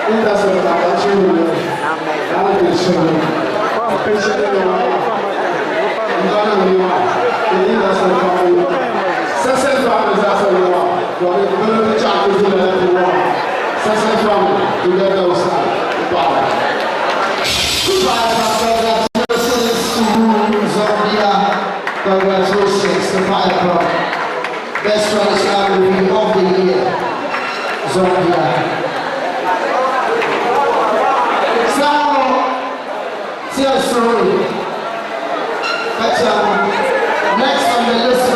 Intaas Together we stand. Goodbye. Goodbye, congratulations to Zambia. Congratulations to Piper. Best traditional movie of the year, Zambia. So, tear story. But next on the list,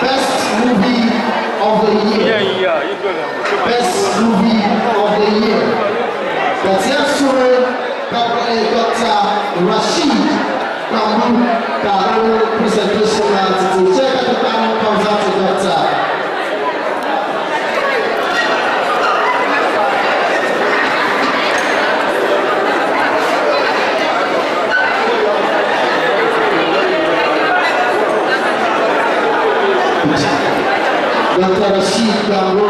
best movie of the year. Best movie of the year. Tear story, Dr. Rashid Gambo, the presentation to check out the panel comes out to Doctor. Dr. Rashid Gambo,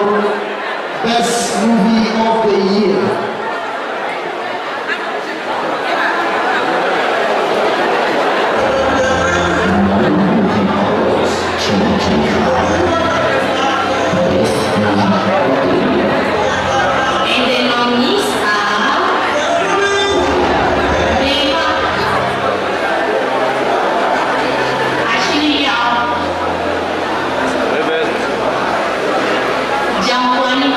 best movie of the year. And the nominees are Neymar, Ashley Yao, Jamwani,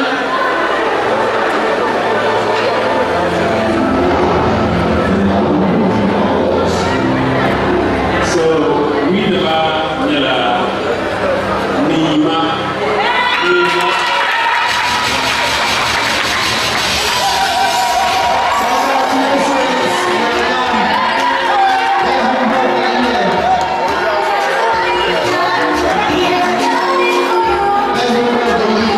So we the ba nyɛla Nima Nima. Congratulations, Nima. Best movie of the year. Best movie of the year.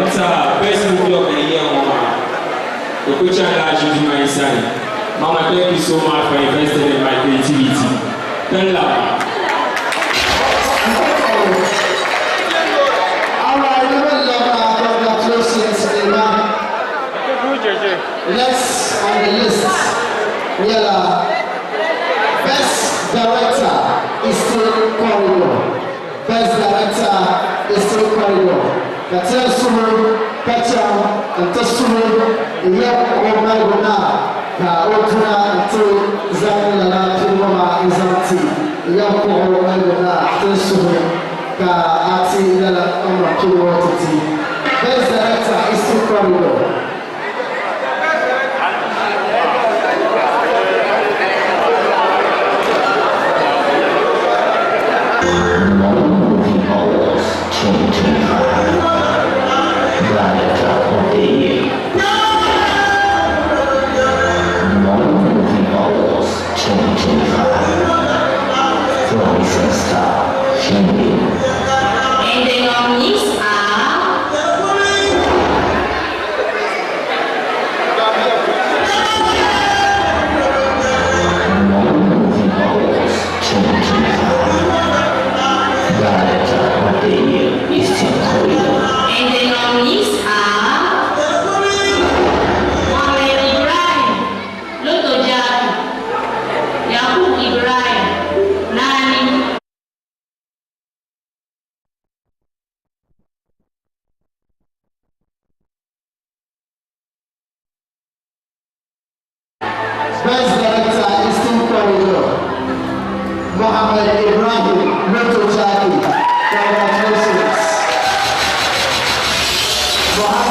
Nta best movie of the year ŋɔ maa Okocha la Juju my. Mama, thank you so much for investing in my creativity. Tell her. All right, congratulations, Nima. Next on the list, Yella, Best Director, Eastern Corridor. Best Director, Eastern Corridor. Katia Sumu, Kacham, and Tasumu, Yep, Omagona, Ka Otuna, Ntu, Zamilana, Tumama, Izanti, Yep, Omagona, Tasumu, Ka Ati, Yella, Omra, Titi. Best Director, Eastern Corridor. Movie Awards 2025. Director of the Year. Nollywood Movie Awards 2025. Promising Star, Female. And the nominees are Nollywood Movie Awards 2025. Director of the Year, Eastern Corridor. And the nominees are Mohammed Ibrahim, Lotto Jaki, Yakub Ibrahim, Nani. Best Director, Eastern Corridor. Mohammed Ibrahim, Lotto Jaki. Congratulations. Mohammed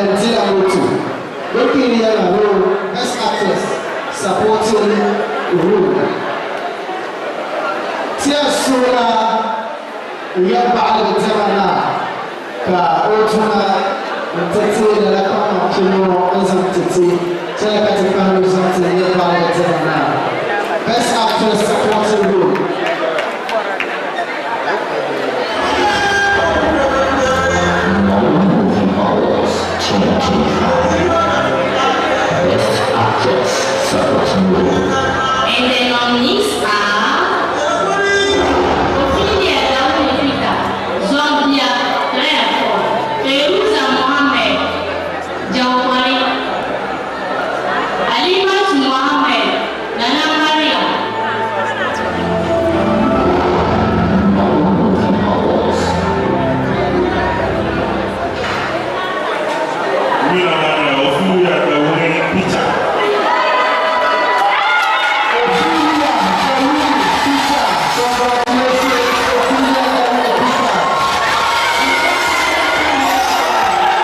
n dila moto. Bɛ piiri ya na role Best Actress Supporting Role. Tia Sola n-yɛn baɣili diɛma na ka o tuma n-ti ti lala kpaŋmaŋ pini ŋɔ n-zaŋ ti ti chɛli ka ti kpahiri o zaŋ ti yɛn baɣili diɛma na Best Actress Supporting Role. Nollywood Movie Awards 2025. Best Actress Supporting Role. And the nominees are Ophelia Dawood, Zombia Therefore, Feruza Mohammed, Jawkwari, Alimat Mohammed, Nana Mariam. Nollywood Movie Awards. Winner Ophelia Dawuni Peter. Ophelia Dawuni Peter. Congratulations, Ophelia Dawuni Peter. Congratulations, Ophelia.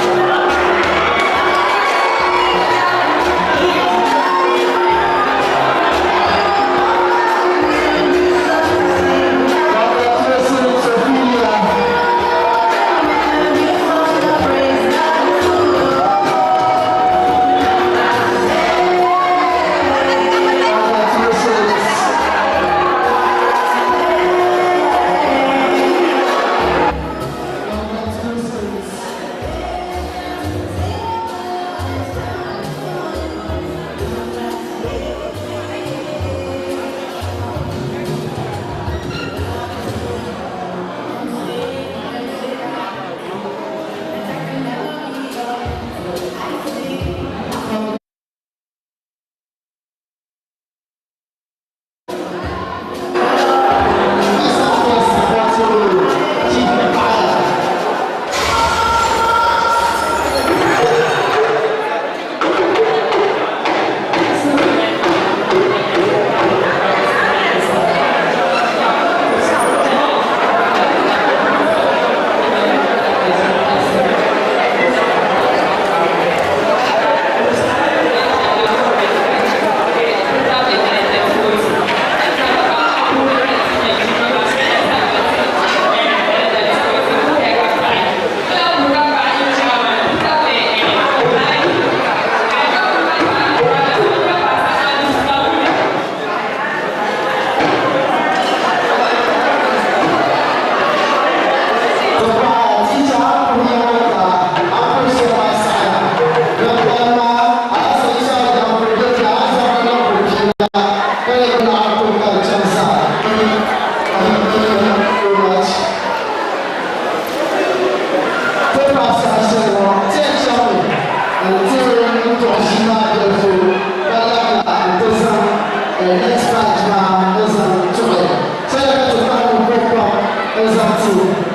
Congratulations. Congratulations. Best Actress Supporting Role, Chief Empire.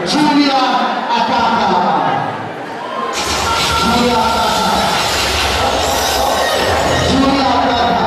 Julia Akaka. Julia Akaka. Julia Akaka.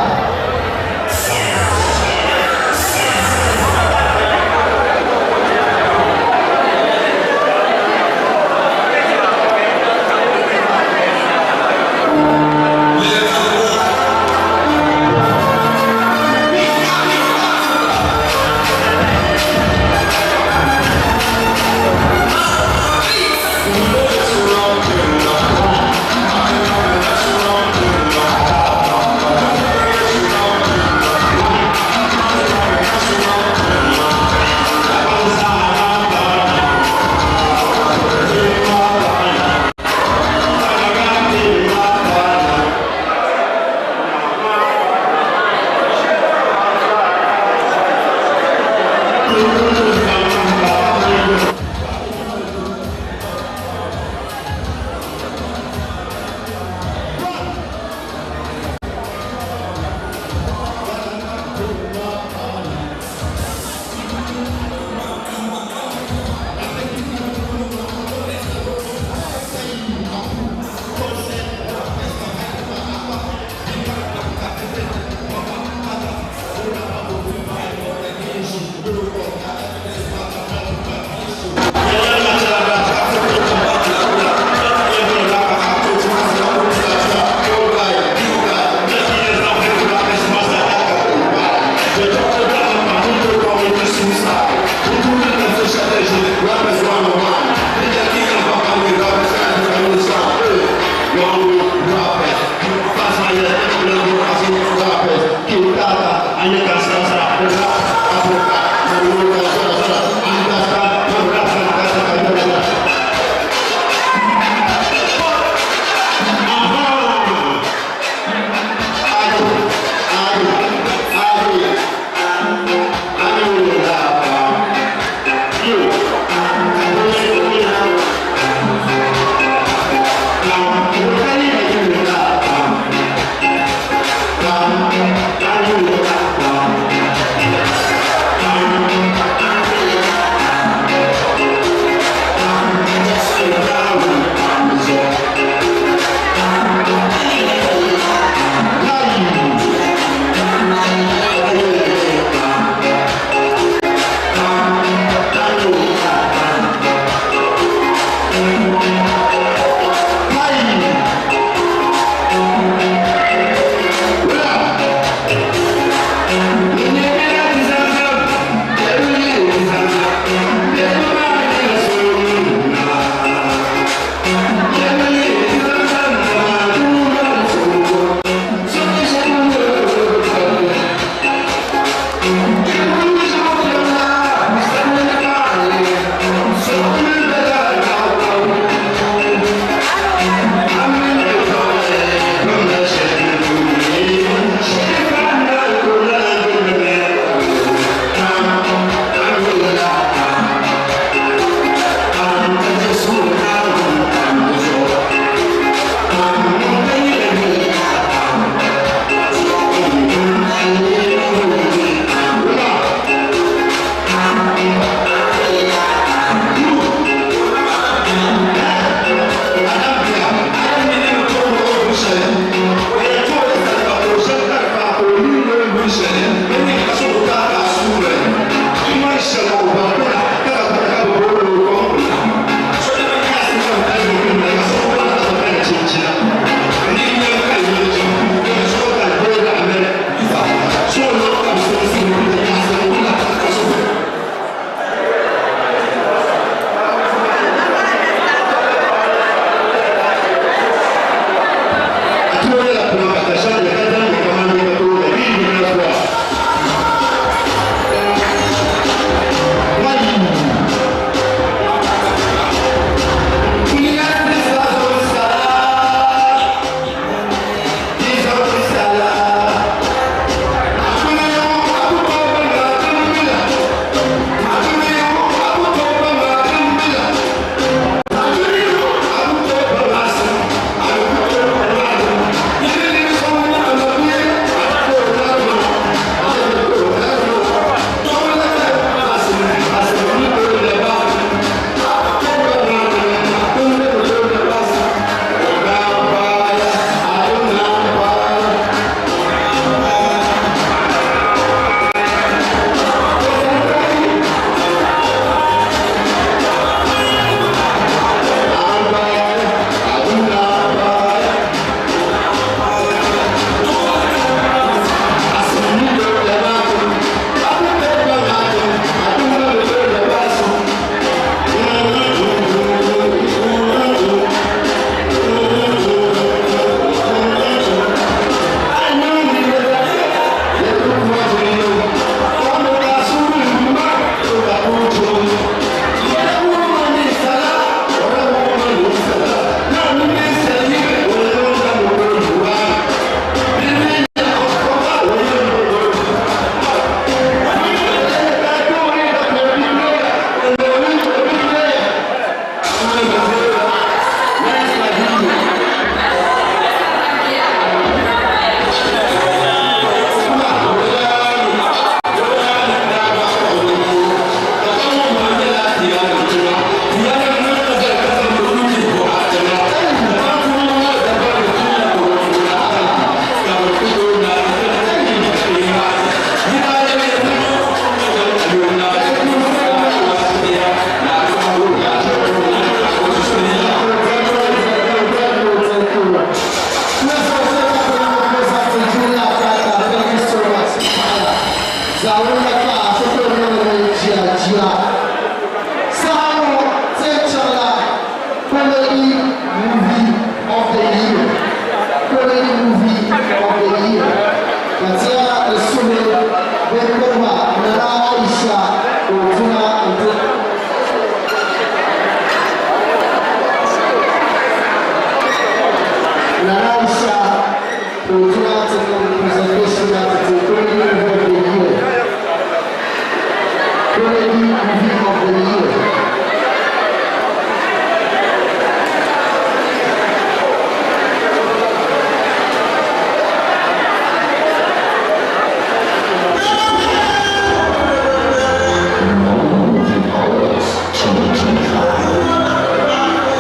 Awards 2025.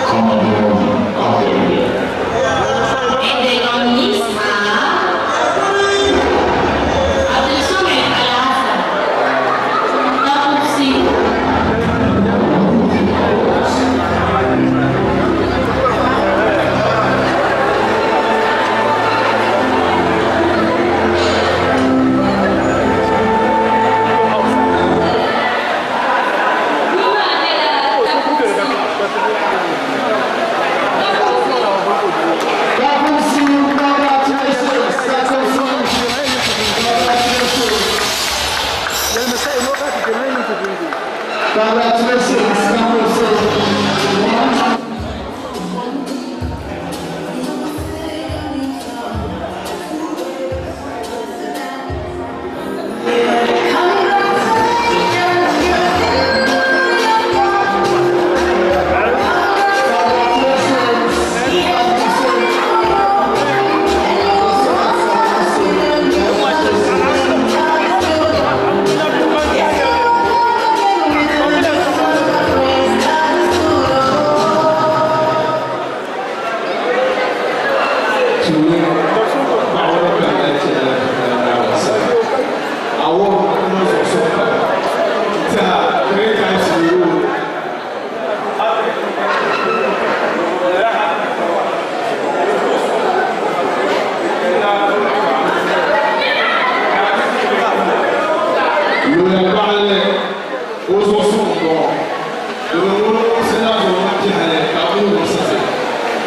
Comedy Movie of the Year.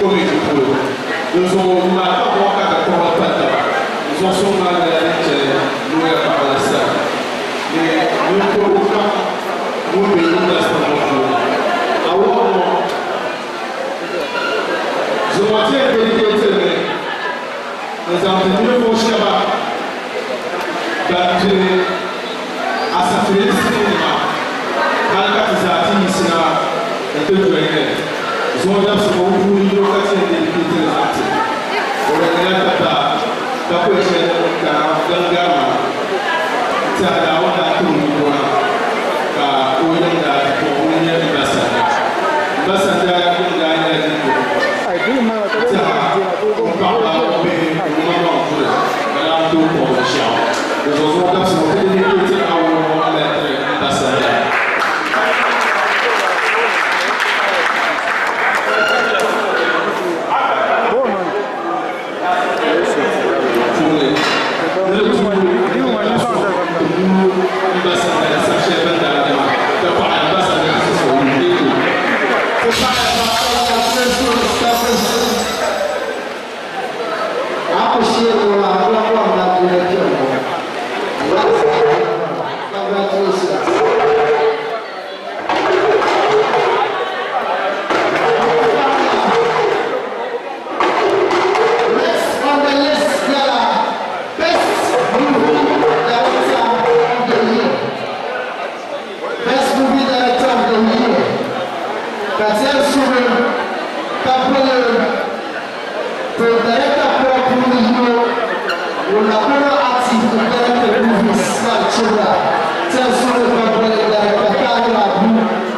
comedy polo. Dinzuɣu yuma ata ŋɔ ka ka kɔŋa pa taba. Zuɣusuŋ maa nyɛla din chani looya paɣa la sani ni ninkurigu kam ŋun be industry ŋɔ puuni. Award ŋɔ zuŋɔ ti yɛn dedicate li mi n-zaŋ ti ninvuɣ shɛba ban pili asafirili sinii-nima hali ka ti zaa ti yiɣisina n-ti join li. Zuŋɔ dabisi ŋɔ bɛ puuni yino ka ti yɛn dedicate li zaŋ ti o di nyɛla dabba bakɔi shɛli din kana din gari maa n-tɛha Naawuni daa ti o yiko na ka o yiŋ daa ti kpuɣi ŋun nyɛ m ba Sanda. M ba Sanda yiŋ daa nyɛla din do n-tɛha o paɣiba, o bihi, o maŋmaŋ puli ka naan tooi kpuɣi binshɛɣu. Di zuɣu zuŋɔ dabisi ŋɔ ti dedicate award ŋɔ n-lahi tiri m ba Sanda. Puuni ni di tuui n daa sɔŋ ti guui m ba Sanda saha shɛli bɛn daa nya ma ka paɣi m ba Sanda ti sɔŋ o yuli deei Ti paɣi Congratulations, Appreciate you, Congratulations. Next on the list, nyɛla Best Movie Director of the Year. Best Movie Director of the Year. Ka ti yɛn suhi ka pili to director kura puuni yino ŋun na kuli niŋ active n directed movies ka di chibira. Ti yɛn suhi ka pili director Tahir Abu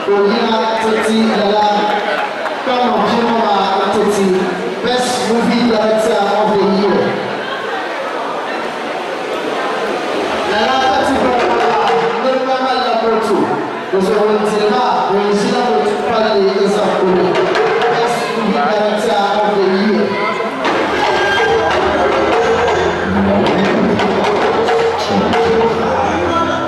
ka o yina ti ti lala kpaŋmaŋ pini ŋɔ maa n-ti ti Best Movie Director of the Year. Lala ka ti bɔri ŋɔ maa niriba malila moto, di zuɣu ŋun diri maa ŋun ʒila moto palli n-zaŋ kuli Best Movie Director of the Year. Nollywood Awards 2025.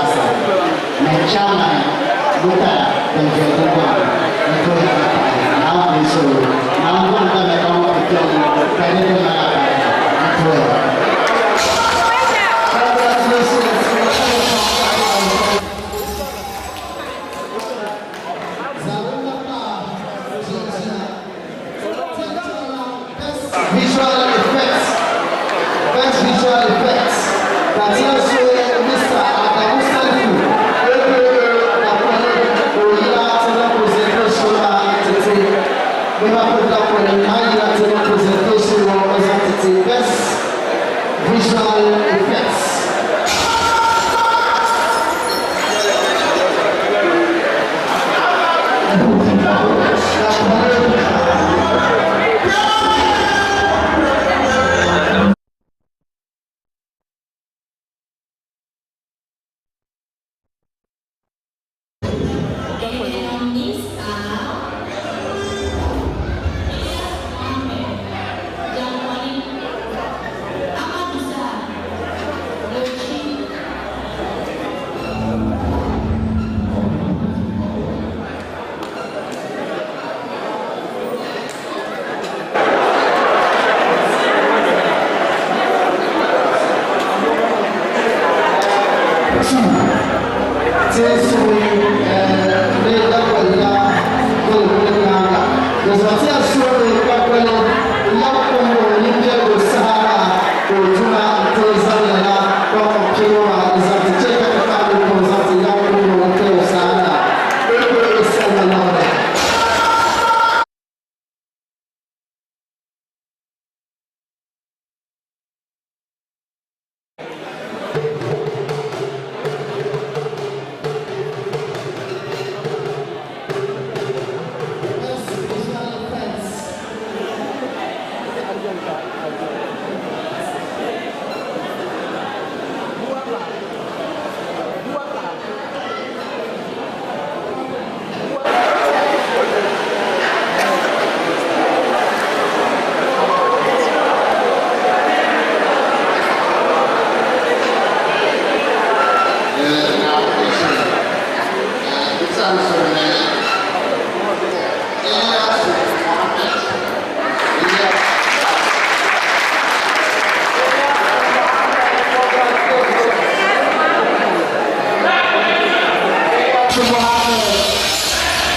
zaasa. Ni chairman Murtala ban viɛli Dundɔŋ ni tooi ka paɣi Naawuni ni so Naawuni bɔni ka bɛ ka ŋɔ ti kpɛm ka ni di mali alibarika ni tooi. Visual effects, best visual effects. Tatiana Mr. Adamu Salifu, aka Dakwale Oyila Tele presentation tete. Beba Dakwale Ayila Tele presentation tete. Best visual effects. Movie Awards 2025. And the nominees are Elias Mohammed, Jangwani, Amadou Sarr, Bauchi.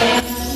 Thank you.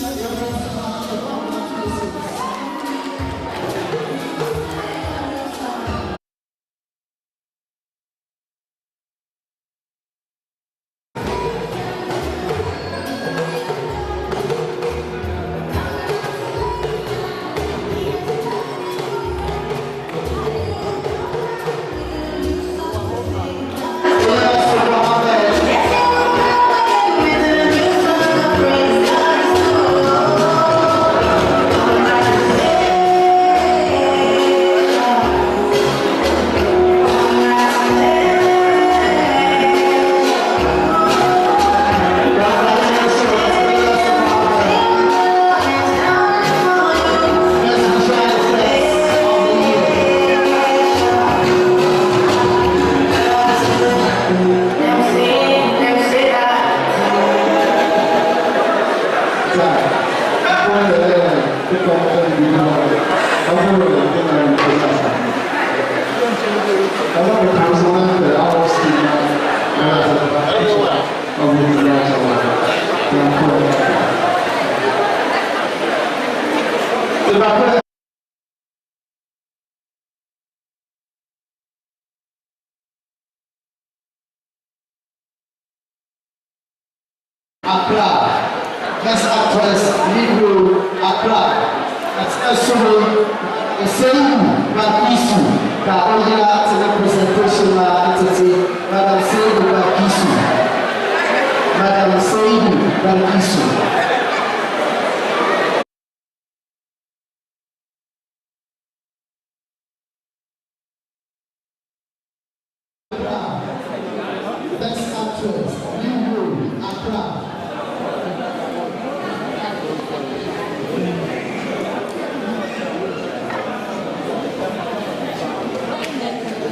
Accra. Best actress, lead role, Accra. Katika solo, Seyibu Bakisu, ka o yira tele presentation na tete, Madam Seyibu Bakisu. Madam Seyibu Bakisu. Best actress, lead role, Accra.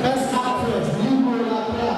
Best actress, lead role, Accra.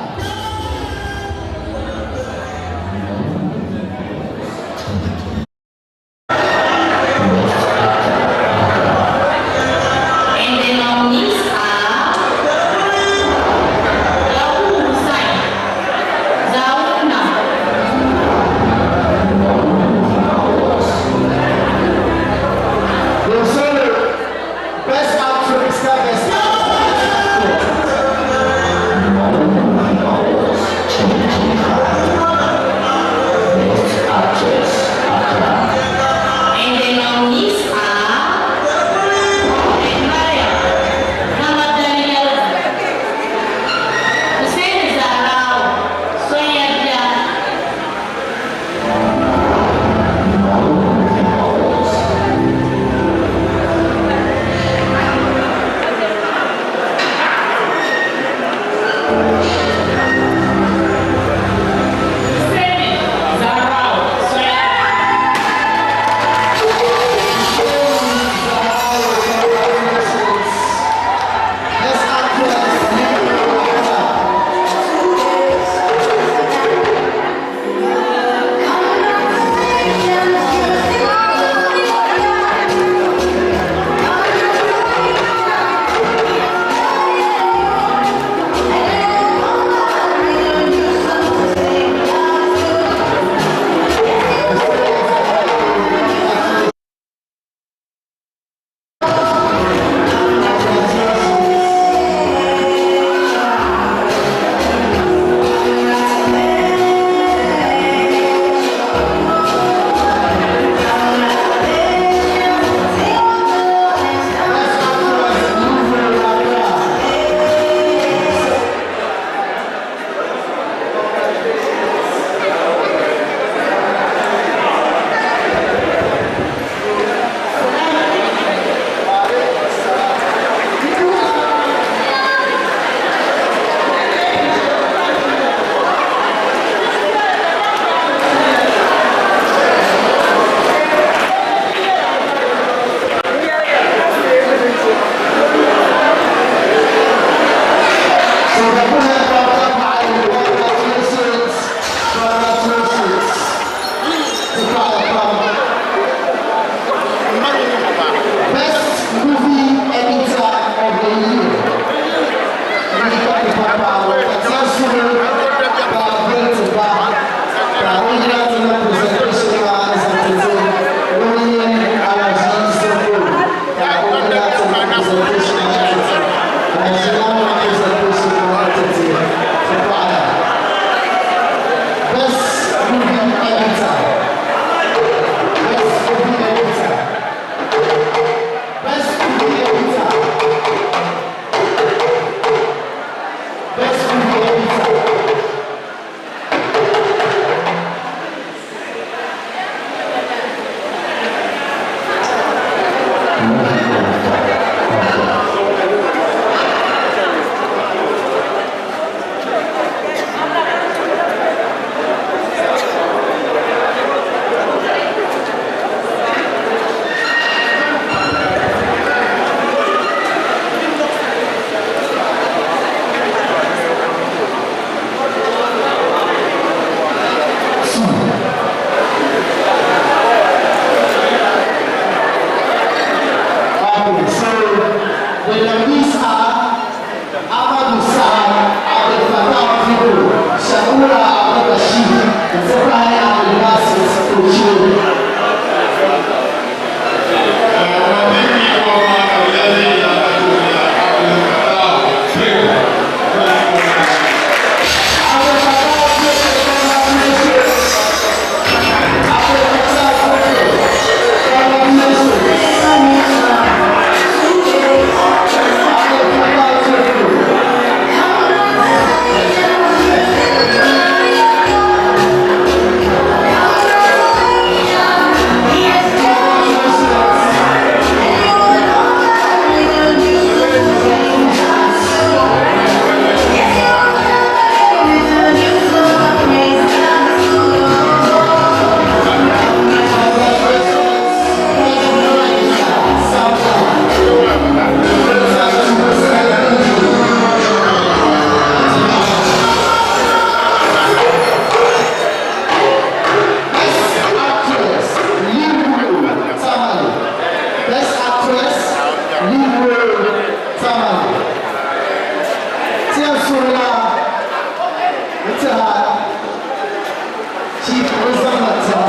Chief o zaŋ ma ti a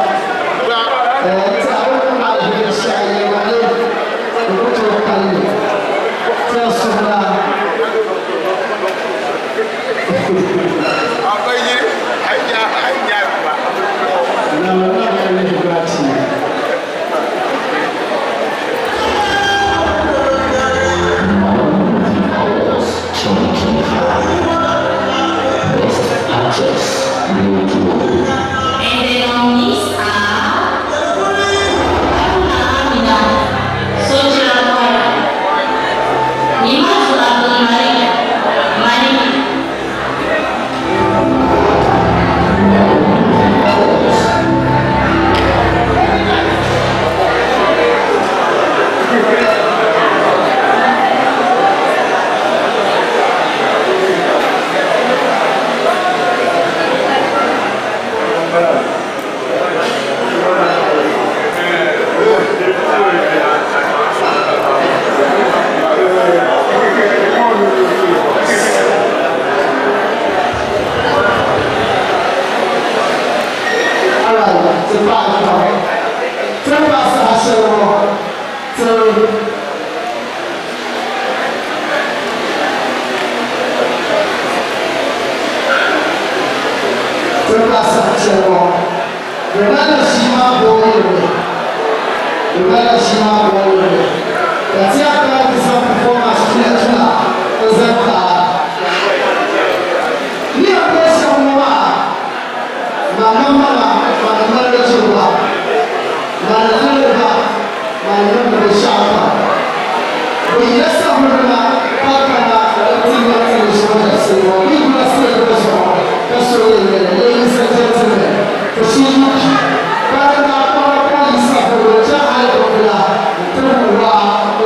n tiɛha o ni mali binshɛɣu yɛlima ni di ku tooi kali li ti a suhuri a. Nollywood Movie Awards 2025. Best Actress, Lead Role. And the nominees are Haruna Amina, Soja Kwara, Nimatu Abdulmalik, Mani, Nollywood Movie Awards. Alright, ti paai pam. Ti ni paai saha shɛli ŋɔ, ti Ti ni paai saha shɛli ŋɔ, di malila ʒii maa booyirili. Di malila ʒii maa booyirili. Ka ti yaa kana ti zaŋ performance tuya tula n-zaŋ ti a. Ni yɛn boli shɛm ŋɔ maa, Maa maŋmaŋa, maa ni mali li tiri ba, maa ni lihiri ba, maa ni niŋdi binshɛɣu kam. Bɛ yila saɣirinima ka kana nti nya ti ni zuɣu dabisili ŋɔ. Bɛ yula sirigi bɛ zuɣu ka so yɛn yɛli, Ladies and gentlemen, ti so yi kpi, ka di daa kpaŋ ka o yi saɣirigu n-chaŋ hali bimbila nti wuhi waa n-di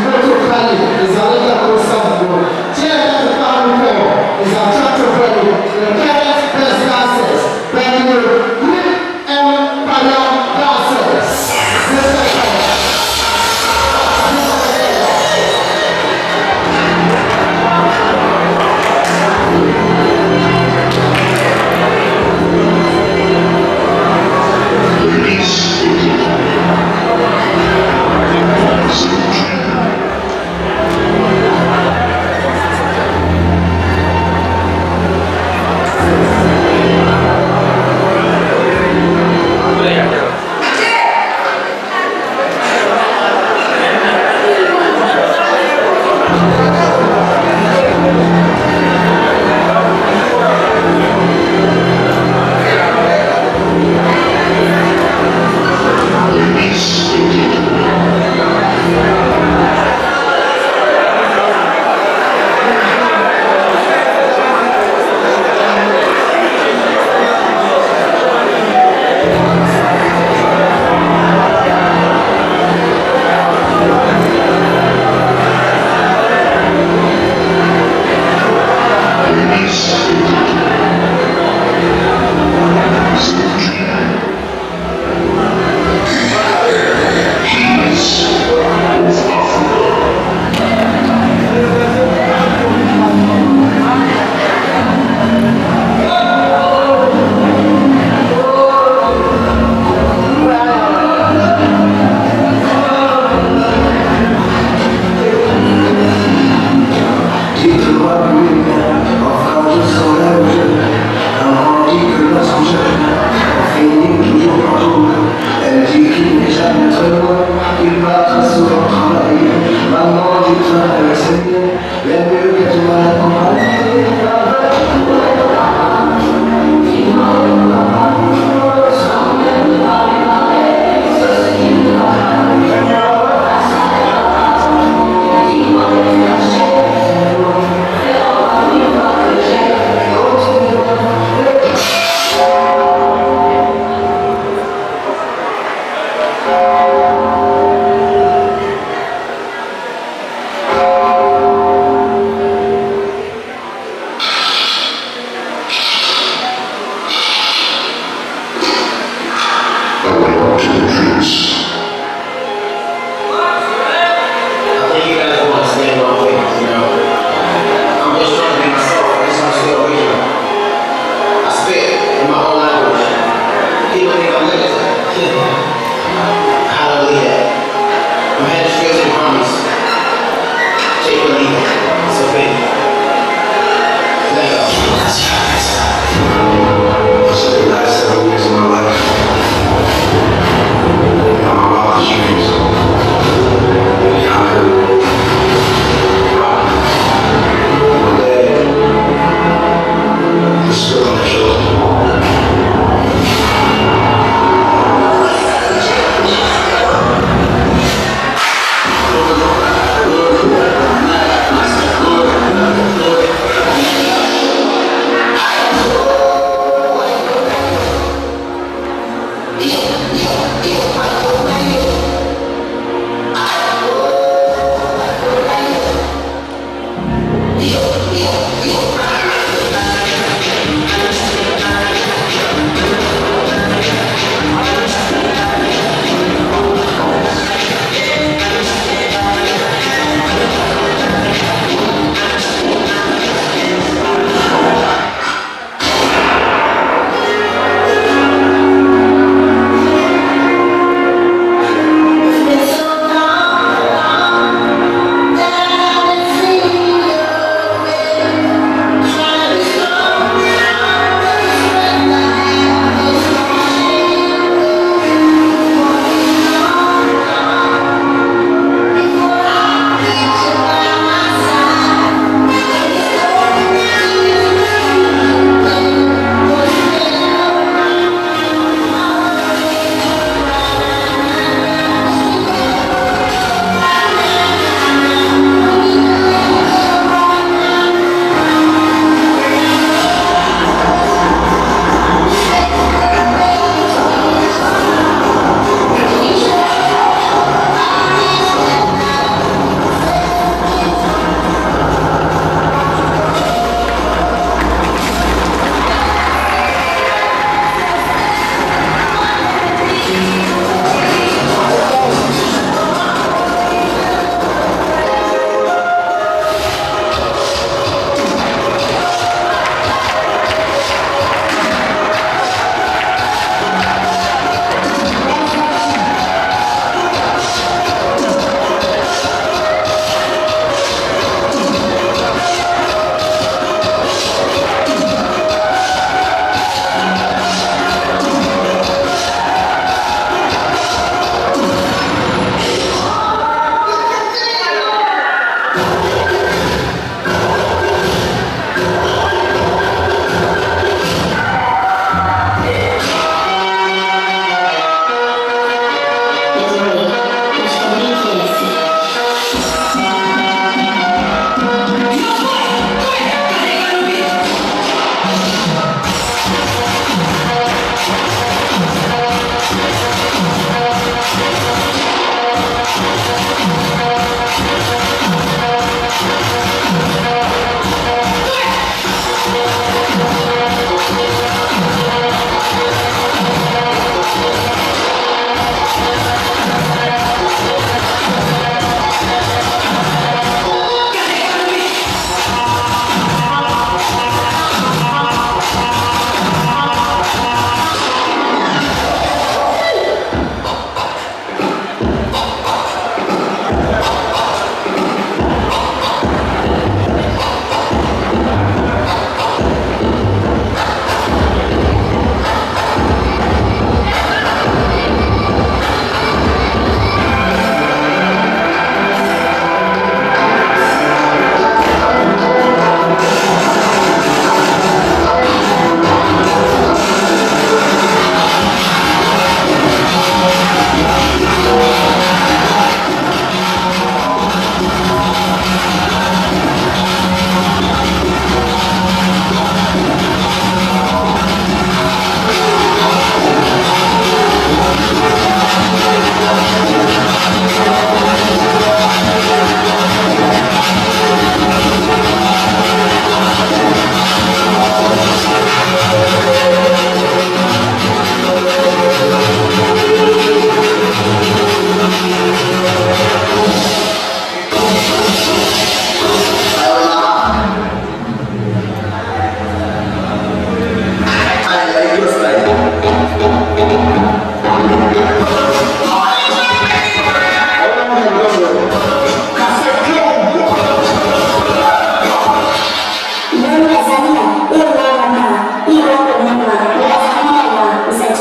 o to kali n-zaŋ li gari o saɣirigu. Chɛliya ka ti paɣi ni kɔŋ n-zaŋ chaŋ ti boli the current best dancers ban nyɛ Green M Palaw Dancers. Mr. Kaya. Mr. Kaya. Ladies and gentlemen, Zildjian. Ladies and gentlemen, ladies and gentlemen, Zildjian. Keys of Africa. Dites-moi plus, enfin je saurais mieux. Maman dit que lorsqu'on jeûne, on finit toujours par tomber. Elle dit qu'il n'est jamais très loin, il va très souvent travailler. Maman dit travailler c'est mieux, mais mieux qu'être mal accompagné. I would like to introduce I think you guys will understand my way, you know. I'm just trying to be myself. I just want to stay original. I spit in my own language.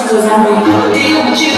Cause I'm gonna deal with you.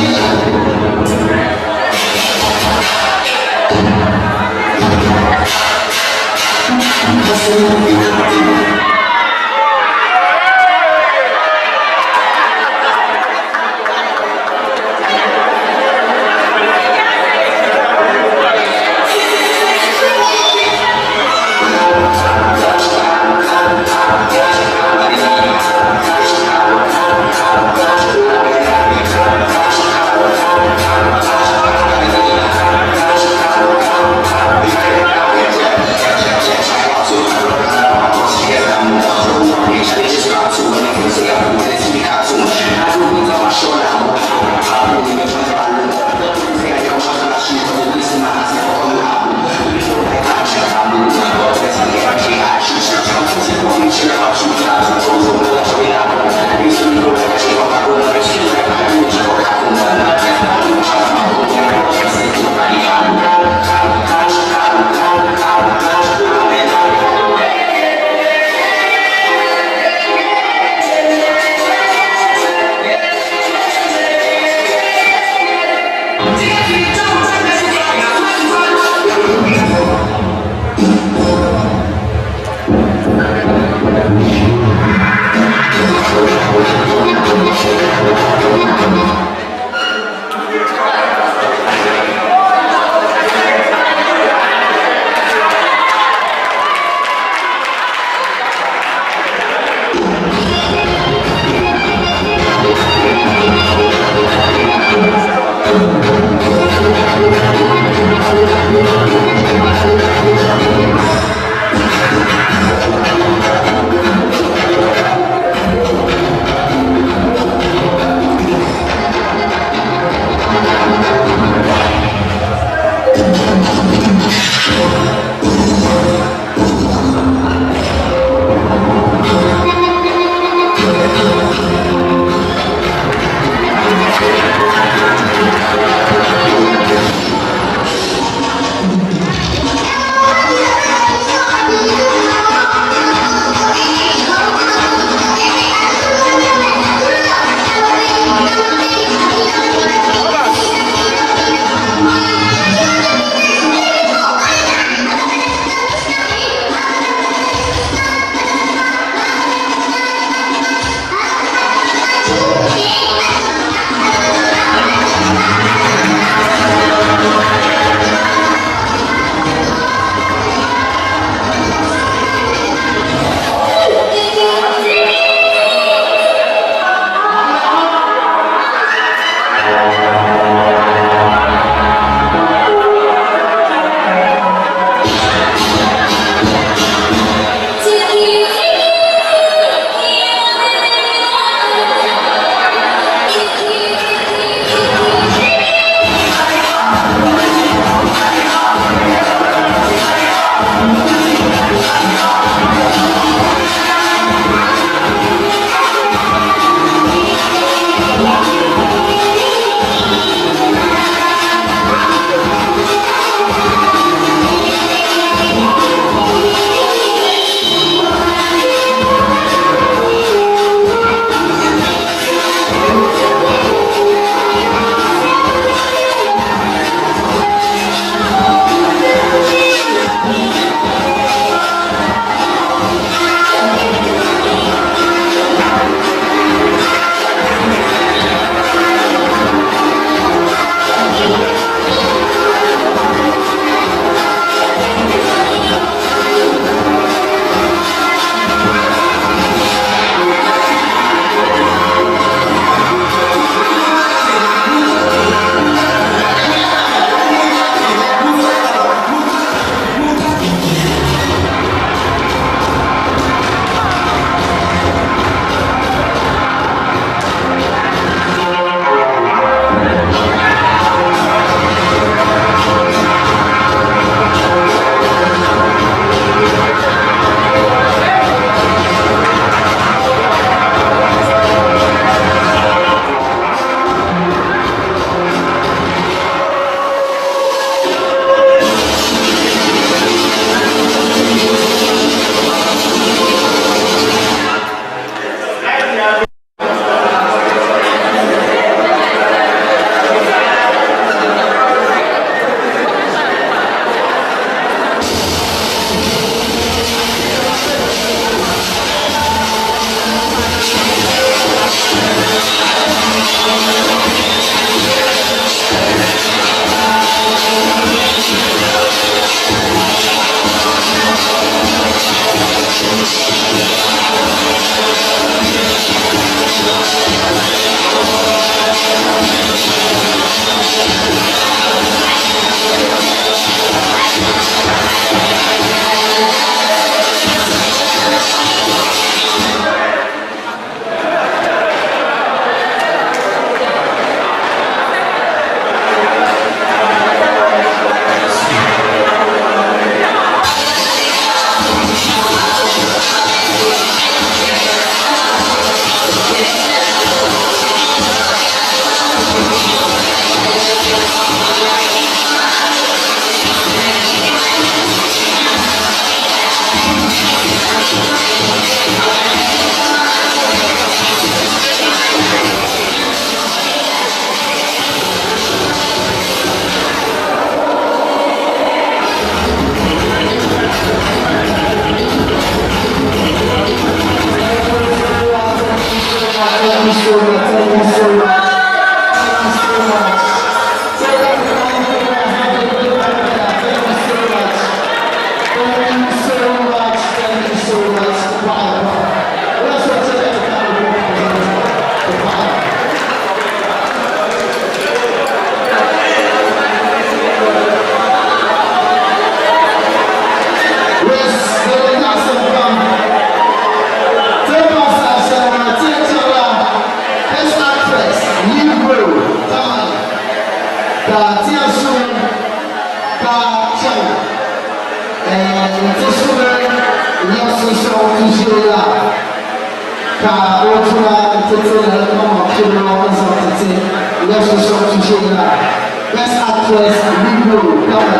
Ka ti yɛn suhi ka chaŋ nti suhi yiɣisi sɔŋ ʒee la, ka o tuma nti ti lala kpaŋmaŋ kpibili ŋɔ n-zaŋ ti ti yiɣisi sɔŋ ʒee la. Best Actress Lead Role, Kamala.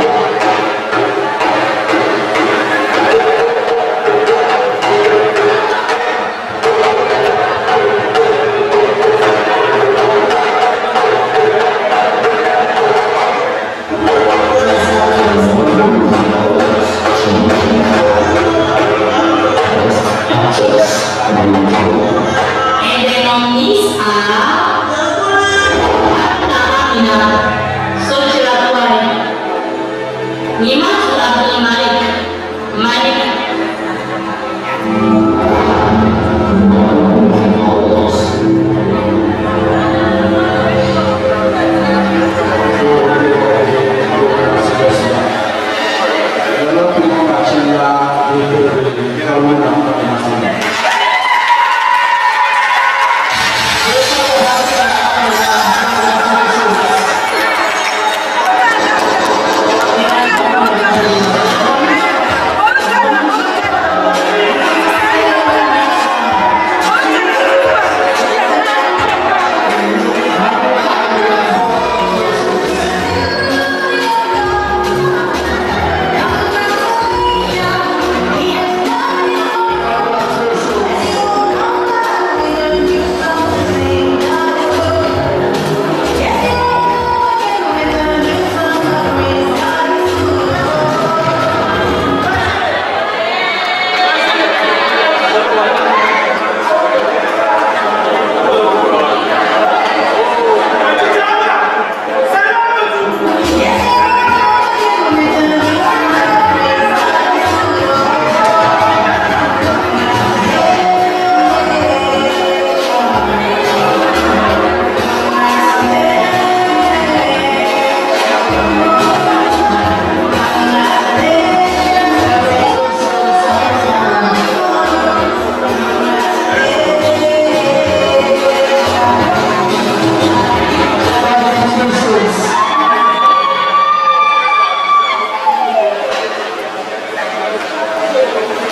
And the nominees are Haruna Amina, Sochira Tuare, Nimatu Abdul Malik, Malik.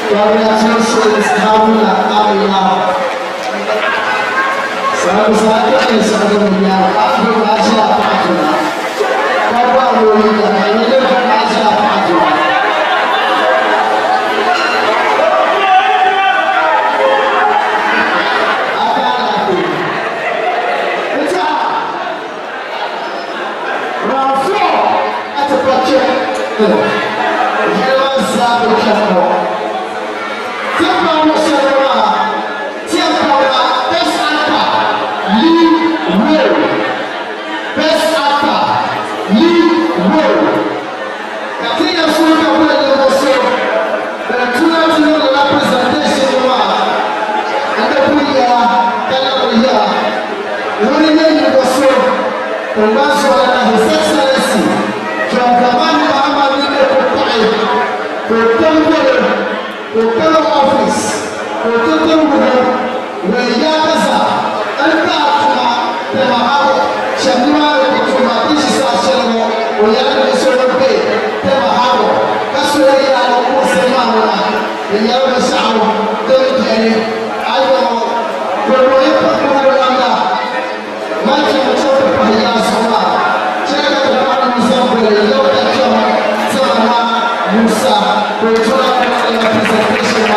Congratulations, Haruna Amina. Salamu salatu salamu ya Abdul Aziz Fatima. Baba Lori da Abdul Aziz Fatima. Round 4 at the budget. Yellow Zabu Chapel. Best actor, lead role. Best actor, lead role. Katika sura kule ndio na presentation wa adakuya kana kuya wani ne ni boso Mwanzo na His Excellency John Dramani Mahama ne ko pai ko tembele ko kala office ko tembele we ya kaza an ta tuma tema habo shamima ko tuma tishi sa shelmo o ya ne so be tema habo kaso ya ko sema na ya ba sha'u dem jeni ayo ko ko ko ko anda ma Musa, presentation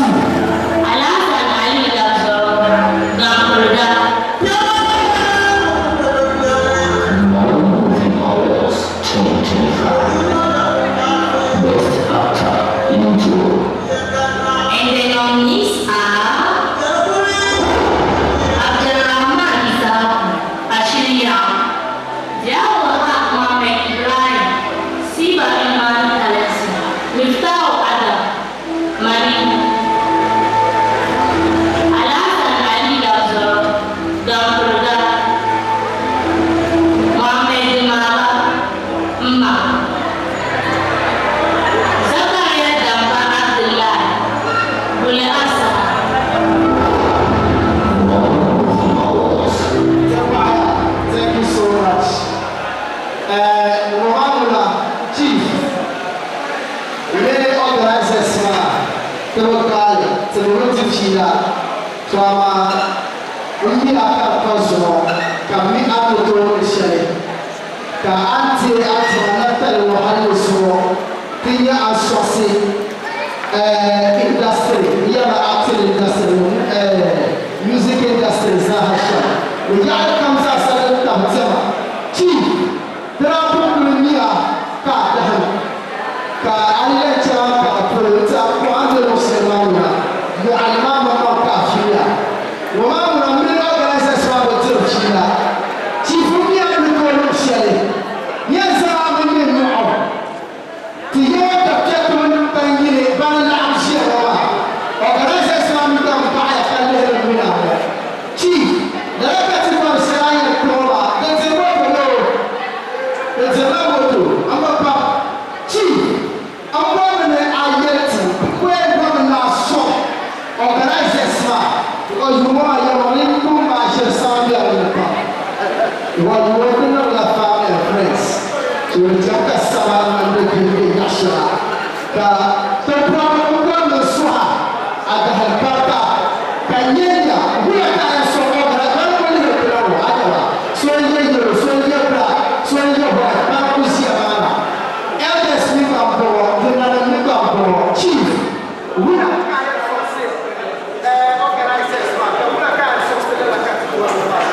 Alhassan Ali Gabzo, Gamburda. Movie Awards 2025. Best Actor Lead Role. And the nominees are Ti bi gbaali, ti mi bi di fiila. To amaa n mi a ka di pa zuɣu ka m mi a ni tooi niŋ shɛli, ka a ni teei a tuma natali ŋɔ hal ni zuŋɔ ti nya a sɔɣisi industry, n yɛrila acting industry ni music industry zaaha shɛm ni yaɣili kam zaasa din tabi diɛma. Chief, ti daa pun kuli mi a ka a dahim ka a yi lahi chaŋ ka a polo nti a kpuɣi a ni be luɣ shɛli maa ŋuna, mɔɣili maa maŋmaŋ ka a fiila. Ŋɔ maa ŋuna m mini organizers maa bi diri fiila. Chief m mi a ni tooi niŋ shɛli yɛn zaŋ a mi ŋme nyɔɣu ti Yawa ka piɛtimi nim ban yini ban laɣim ʒiya ŋɔ maa. Organizers maa mi gba m-baɣiya ka lihiri m mini a ŋɔ. Chief, lala ka ti bɔri shɛli a yɛn kpuɣi maa, di diri moto ni o di dirila moto, m bi pam. Chief, m bɔrimi ni a yɛli ti m ko yɛn bɔrimi ni a sɔŋ organizers maa because yuŋ ŋɔ maa yɛlimaŋli n kum maa ʒiri sama bela di ni pam because yuŋ ŋɔ ti niŋdila family and friends so di chɛmi ka sama niŋdi gili bɛ yaɣ shɛŋa ka ti bɔrimi m bɔrimi ni suhi a a dahali barika ka nyɛ nya wula ka a yɛn sɔŋ organizers ban kuli lihiri ti la ŋɔ a nyɛba so n yɛ yellow so n yɛ black so n yɛ white ban kuli ʒiya maa na elders mi gba m bɔŋɔ di nanim mi gba m bɔŋɔ chief wula ka a yɛn sɔŋsi organizers maa ka wula ka a yɛn sɔŋsi lala ka ti bɔri maa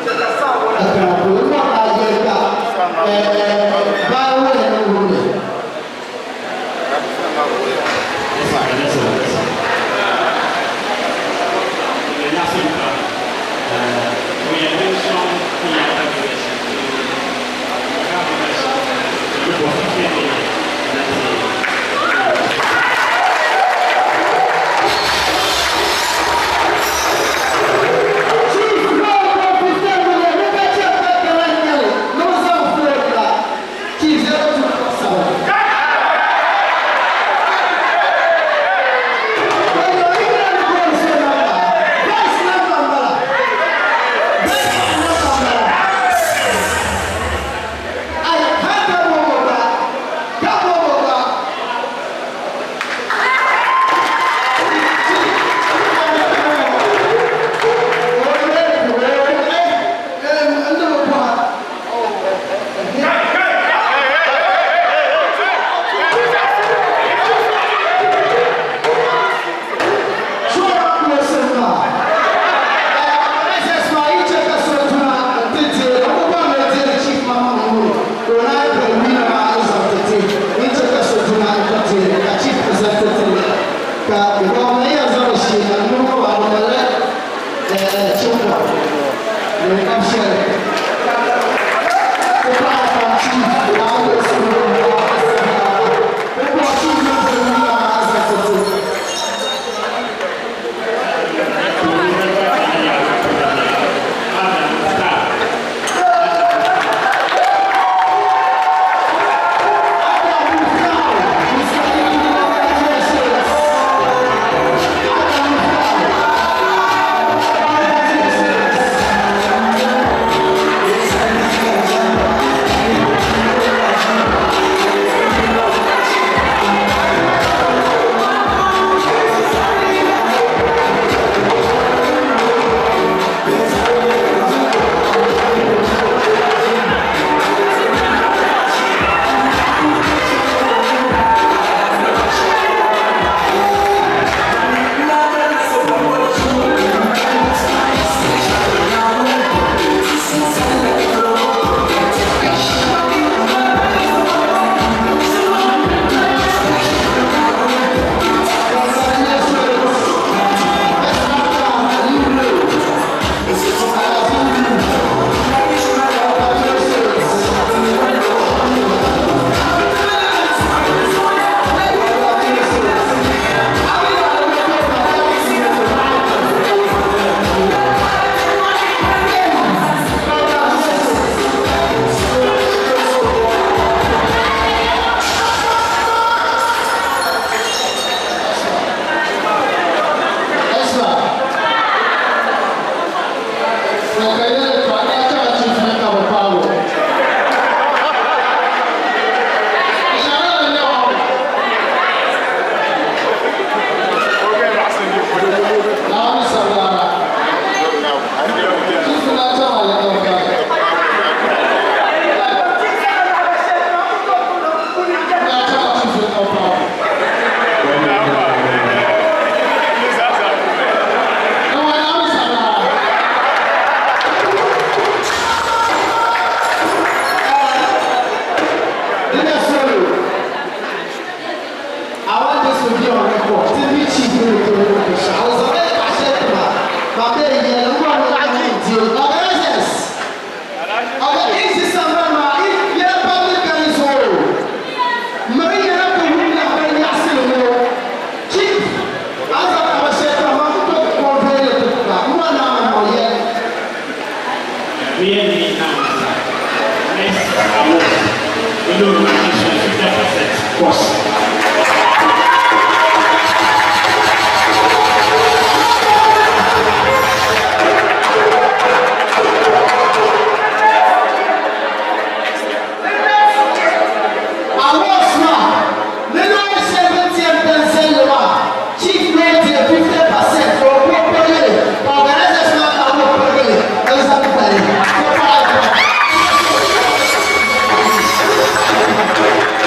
chɛ ka saa ŋɔ na kana polo n bɔri ni a yɛli ka baawolɛ ni wumli. I want this to be on record. Ti bi chief ni to ni ko sha. O zaŋ la paɣa shɛli ti ma. Ma be yɛli n bɔri ni paɣa ni di o. Organizers. Okay, if this sambani maa, if yɛla public gani zuɣu, miri yɛla ka wum la bɛ nyaɣisili ŋɔ. Chief, a zaŋ paɣa shɛli ti ma, ma ku tooi convey li ti ba. N bɔri ni a niŋ o yɛli. Me and me now, next award, we know 50% cost. Awards maa, ni loori shɛli bɛ ni ti yɛn dali zalli maa, Chief ni o deei 50% ka o kpuɣi pirigi li, ka organizers maa gba kpuɣi pirigi li n-zaŋ dali. So paɣa pam.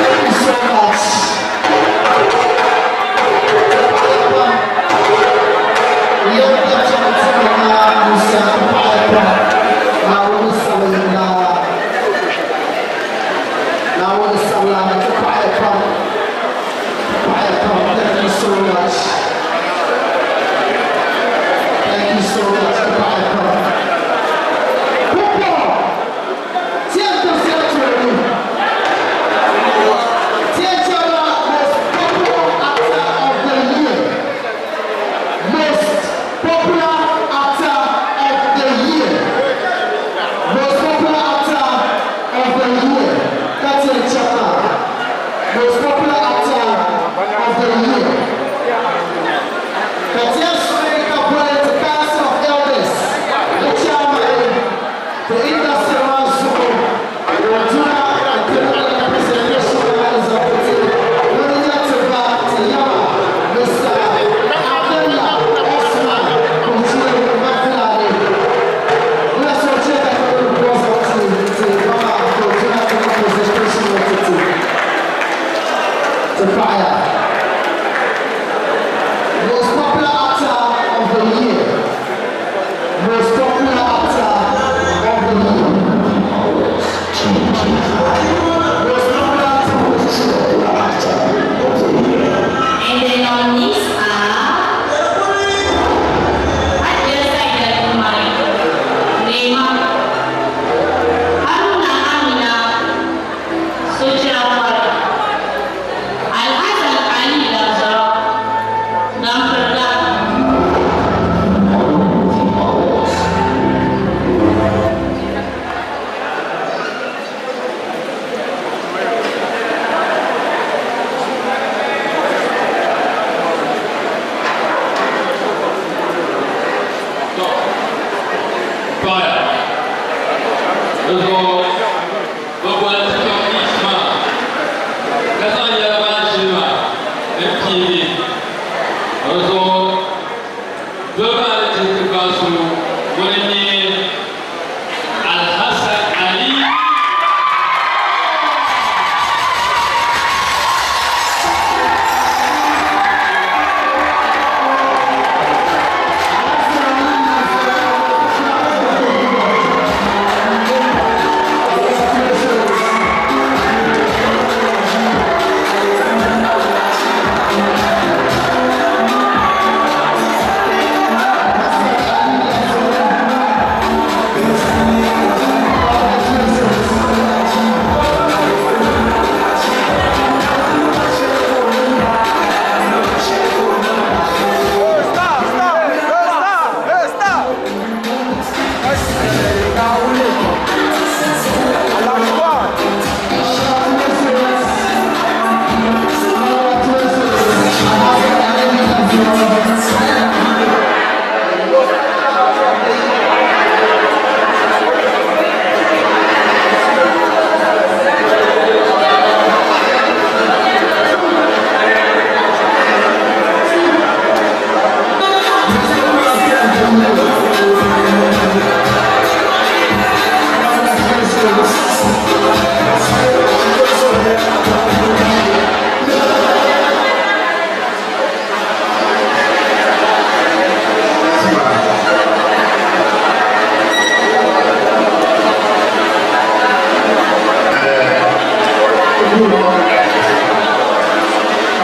Thank you so much. Paɣa pam. Yɛm ka chaŋ ti ma Musa paɣa pam. Naawuni sabila. Naawuni sabila ti paɣaya pam. Ti paɣaya pam. Thank you so much. Thank you so much. Ti paɣaya pam. Pumpɔŋɔ, ti yɛn tirisi la tooni. Ti yɛn chaŋla most popular actor of the year. Most popular actor of the year. Most popular actor of the year. Ka ti yɛn chaŋ maa. Most popular actor of the year. Ka ti yɛn sɔŋ ka boli ti Council of Elders ni chairman ti industry maa zuɣu Woduna n-ti niŋ presentation maa n-zaŋ ti ŋuni nyɛ ti ba ti yaba Mr. Abdullah Osman Kuchiri Mafilani. Muna so che ka ti niŋ bɔ zaŋ ti ti ba maa ka o duna ti niŋ presentation ŋɔ ti ti ti paɣaya. Most popular actor of the year. Most popular actor of the year. Most popular actor. And the nominees are Hajiya Saida Umar, Neema, Haruna Amina, Sochira Kwara, Alhassan Ali Lamzara, Gamfarda. Paɣaya. Di zuɣu bɛ boli ti nominees maa ka zaŋ yɛla maa ʒili maa n-piigi. Di zuɣu doli maa ni dihi ti gbaai so ŋuni n-nyɛ Alhassan Ali.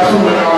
Thank you.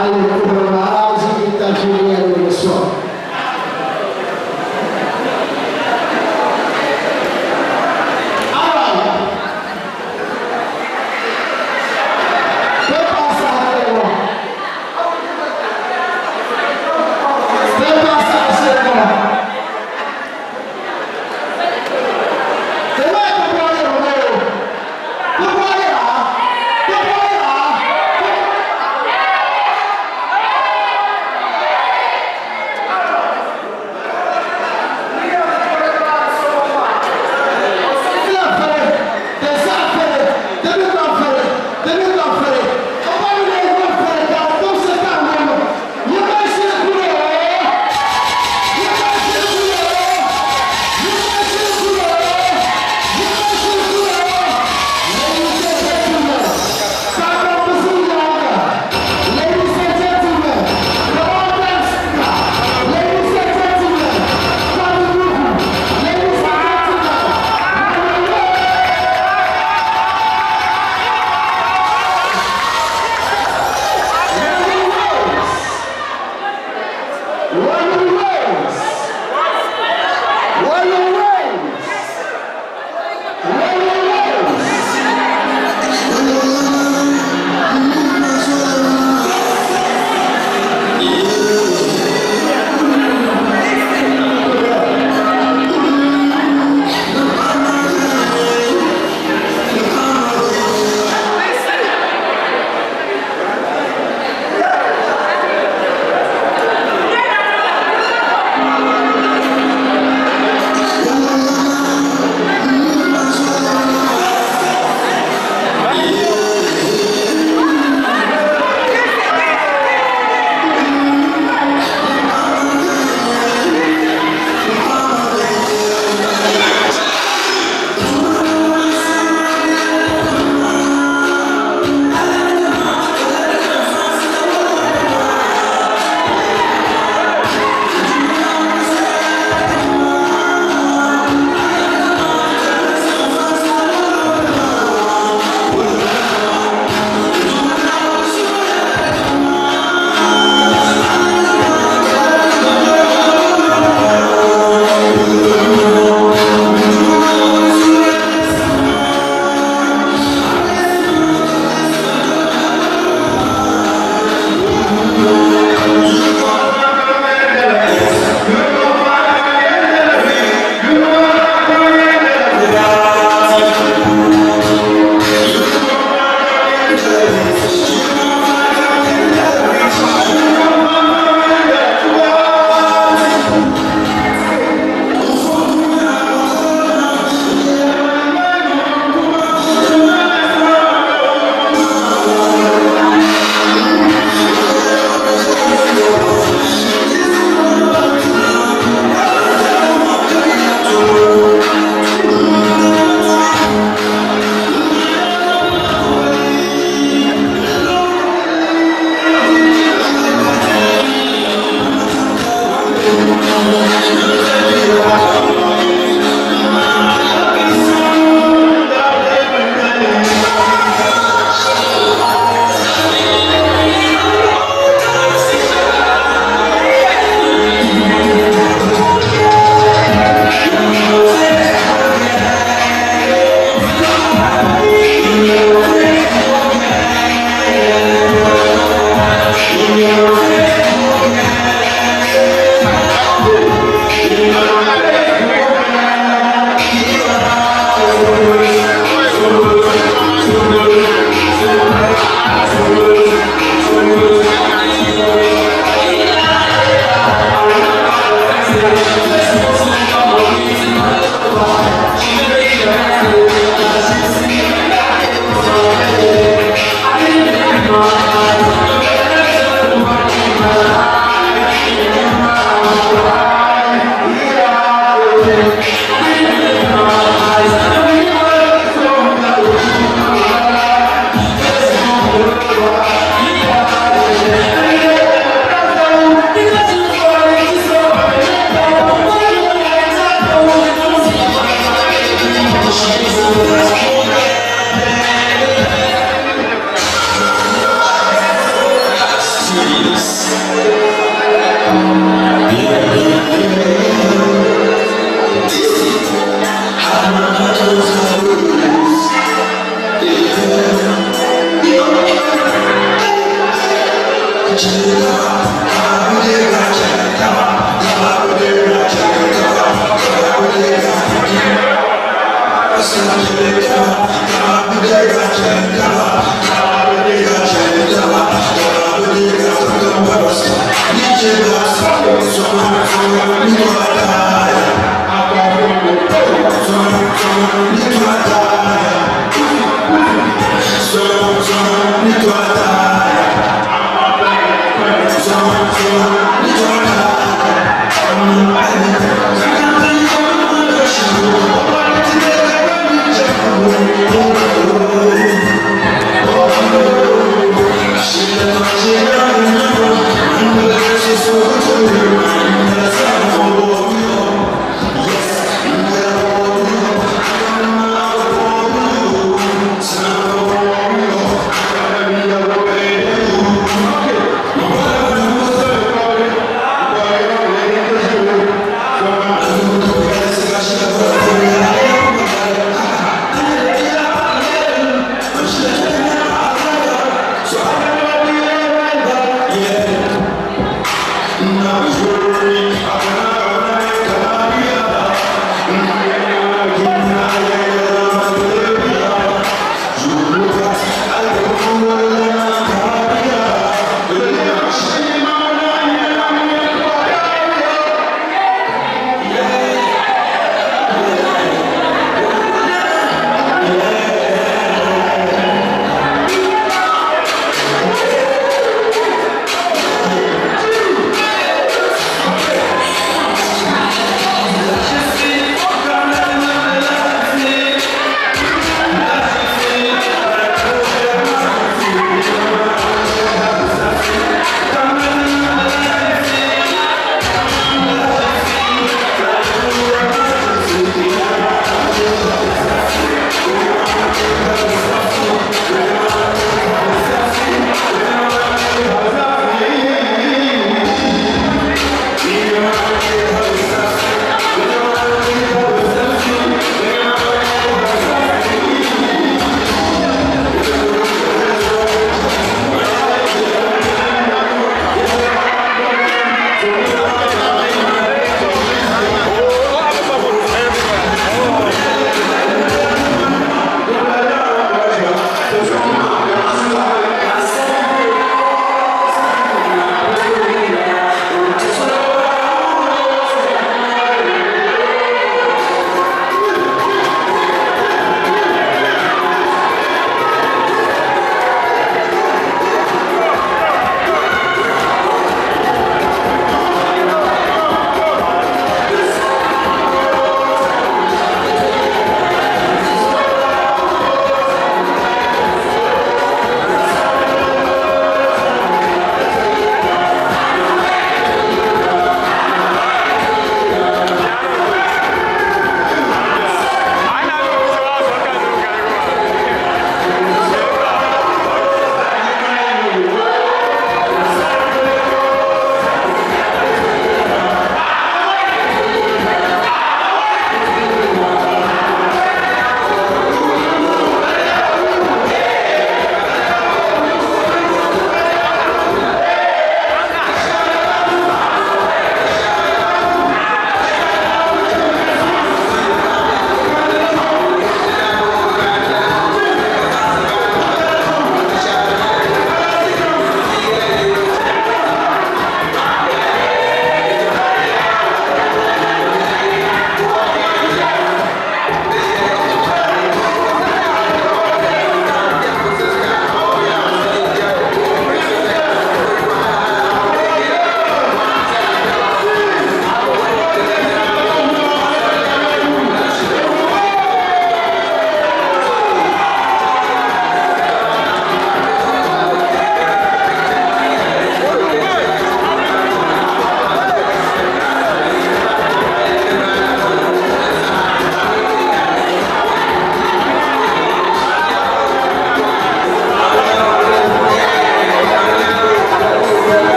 Al-Kubra Italia lo so. Allora, che passa a Che passa a Che mai comprare Romeo? Comprare là? Comprare là?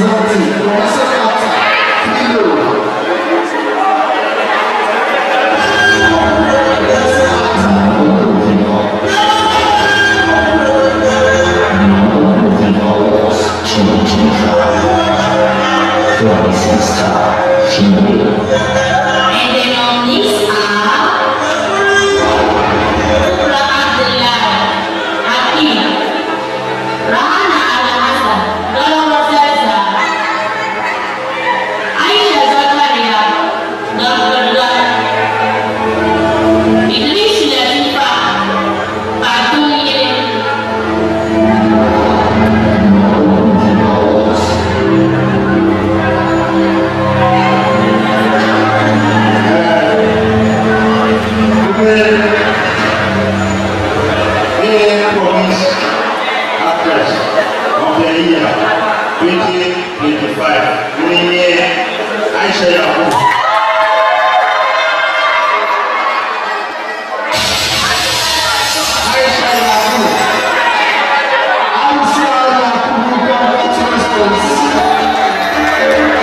zaŋ ti Promising Actor, Female. Best Actor. Movie Awards 2025. Promising Star Female. And the nominees are Kubra Abdullah, Hakim, Rahana Al-Hassan, Dolawa Zaza, Aisha Zakaria, Dr. Idris Latifa, Patumile. Movie Awards. Women Promise Actress of the Year 2025. Women Aisha Yakubu. Aisha Yakubu. Aisha Yakubu, congratulations. Aisha Yakubu.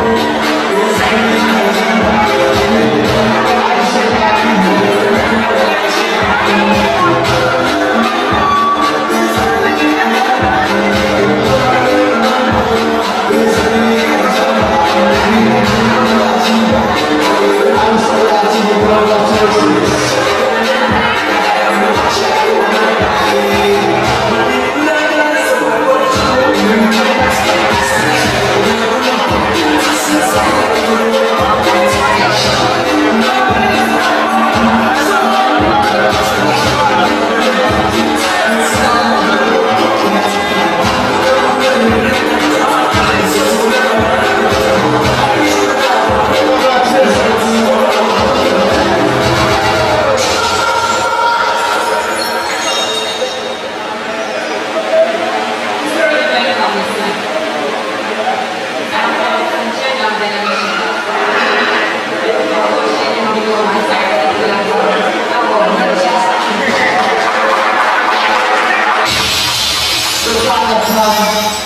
Congratulations. Aisha Yakubu. Aisha Yakubu, congratulations. Congratulations.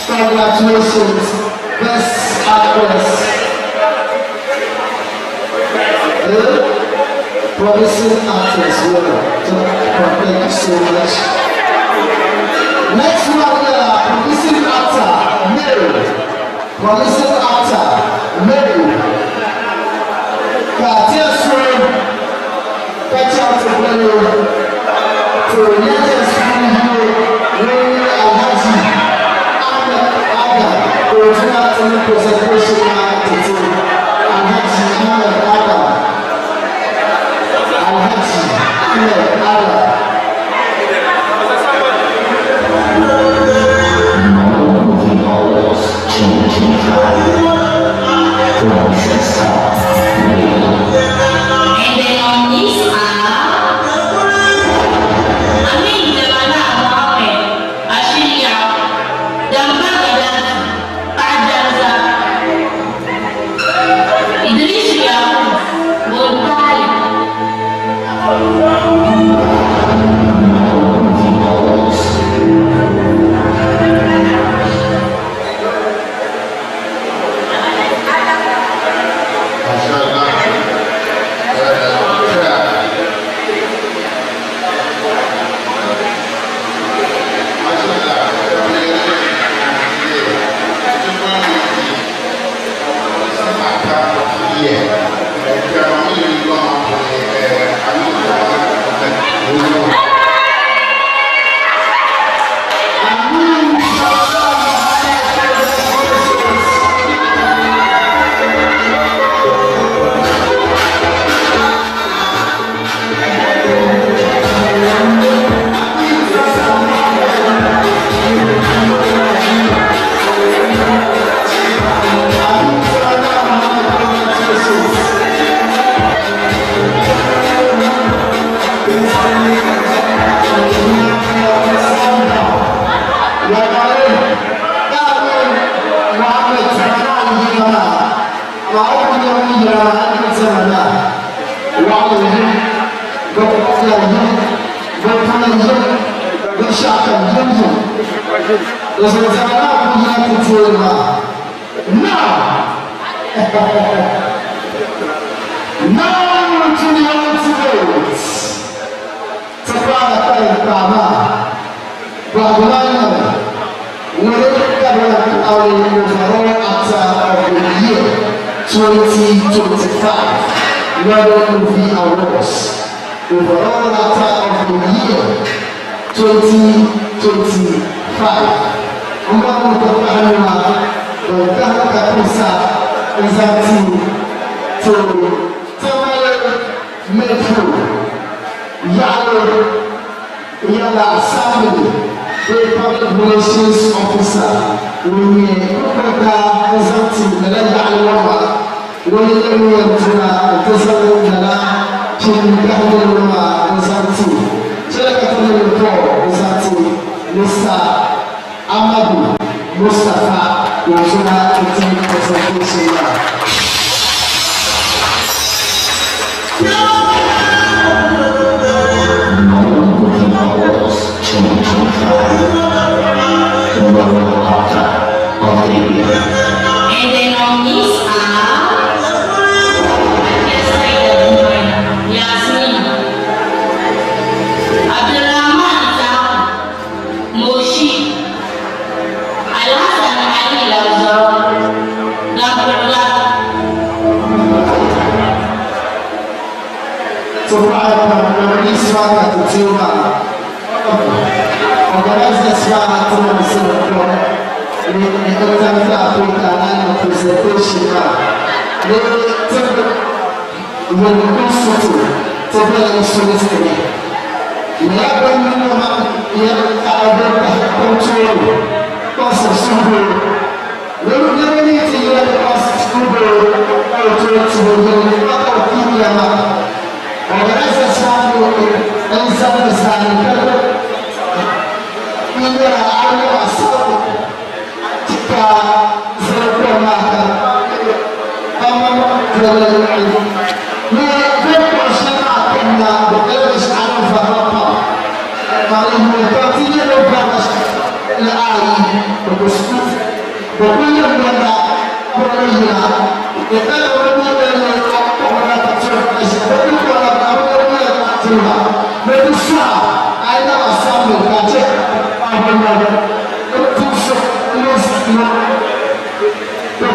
Congratulations, Best Actress. Promising Actress, well, thank you so much. Next one, Promising Actor, Male. Promising Actor, Male. Ka Tiasro, catch out to play to Yajasri Ray Alhaji Ahmed Adam, original team presentation titi Alhaji Ahmed Adam. Alhaji Ahmed Adam. Movie Awards 2025. Promising Star Male. And the nominees are Amin Jamala Mohammed, Ashiya, Damba Gaddafi, Pajanza, Idris Yakub, Bontali. Movie Awards. Amin Jamala Mohammed, congratulations. Amin Jamala Mohammed, congratulations. yina yim binshɛɣu kam yim yim. Di zuɣu zaa maa ku yina ti teeri maa. Now, now to the ultimate. Ti paala kalintaa maa bɔhigu maa nyɛla, Ŋuni ka bɛ lahi kpuɣi Overall Actor of the Year 2025 Nollywood Movie Awards? Overall Actor of the Year 2025 M bɔri ni ti pahi nima ban kahim ka kumsa n-zaŋ ti ti Tamale Metro yaɣili yɛla Assembly bee Public Relations Officer ŋun nyɛ kukurita n-zaŋ ti lala yaɣili ŋɔ maa. Ŋuni n-nyɛ ŋun yɛn tuna nti zaŋ lala pini gahindili ŋɔ maa n-zaŋ ti Chɛli ka ti niŋ report n-zaŋ ti Mister Amadu Mustapha ka o zona nti presentation maa. Nollywood Movie Awards 2025 Overall Actor of the Year. And the nominees are Yasmin, Abdulrahman Zaku, Moshi, Alhassan Ali Lazaro, Lamperla. Ti paɣi pam nominees maa ka ti teei maa. Organizers maa ti niŋ zali kom ni n-tam Africa na niŋ presentation maa ni ti wuli constitute ti bela insurance ni. Lala bini ŋɔ maa yɛn taɣi din pahi control kpaŋsi suhudoo. Niriba ni ti yɛli kpaŋsi suhudoo ka bɛ tooi ti o yɛli ka o piiya maa. Organizers maa ni n-zaŋ zaani ka di nyɛla ayiwa saɣibu ka zali kom maa ka ni bɛ kpuɣi shɛli maa kanna bɛ Elvis Anova pam maa yuuni ka ti nyɛ bɛ bɔrila shɛli ayi bɛ ku bɛ kuli yɛn bɔrila kpuɣili yina ni ka bɛ mi bɛ ni kpuɣirila ka bɛ kuli kpuɣirila ka bɛ mi yɛn tiri ba ni di sɔɣa a yi na assembly ka chɛ Bɛ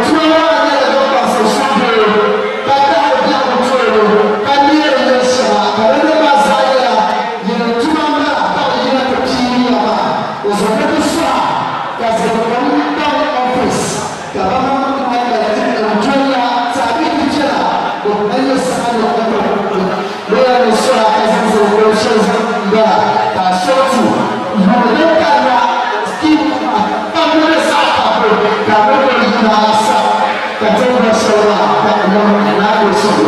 tuma maa nyɛla din kpaŋsiri suhudoo ka tahiri biɛhigu tooni ka neeri yɛl shɛŋa ka di ni maa zaa nyɛla yɛli tuma maa ka bɛ yina ti piiri ya maa. Di zuɣu ni di sɔɣa ka zalikom kpaŋ office ka ba maŋ n-doliya taabi di viɛla bɛ na nyɛ saha ni ni yɛn ni sɔɣa ka zaŋ zalikom shɛli zaŋ m-bala ka a sɔɣi ti yuuni din kanna scheme maa ka bɛ ni saɣi ka bɛ ka bɛ ni yina sa ka tiŋgbani shɛli maa ka di niŋ naai suhu.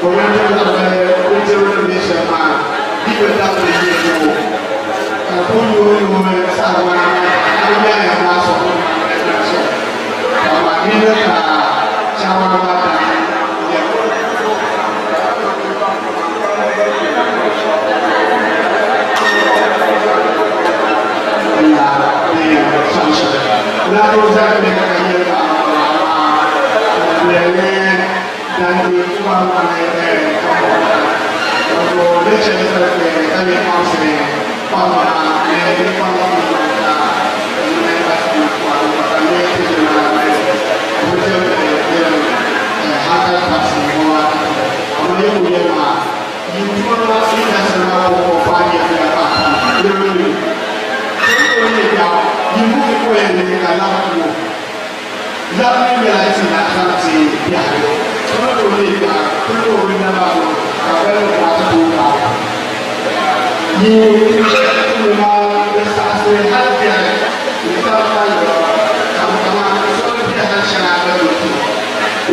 O ni ti laɣim bindirigu ni be shɛm maa, di bi labiri yili zuɣu, ka kul yooi yooi sagbana maa ka di nyaaŋa maa sɔŋ amaa di ni ka chaamani maa daa lɛbi. La ni chaŋ shɛli la o zali mi ka yɛli paɣa maa amaa o lɛbi dandi tuma maa ni ka o ni chɛ ka ka nyɛ kpaŋsiri kpaŋ maa ni di kpaŋ ka ni ka ni ti na ni hankali taksi ŋɔ amma yɛ ku yɛ maa yi tuma yi da sani maa ko ko fa yɛ ya pa yɛ ni ko ni ya yi bu ko yɛ ni ka la ku la ni nyɛla ti na zaŋ ti biɛhi tuma ko ni ya tuma ko ni na ba ko ka bɛ ni ka ti ko ka yi ma ni saɣasi hali biɛhi ni ta ka yɔ ka kama so biɛhi shɛŋa bɛ ni tu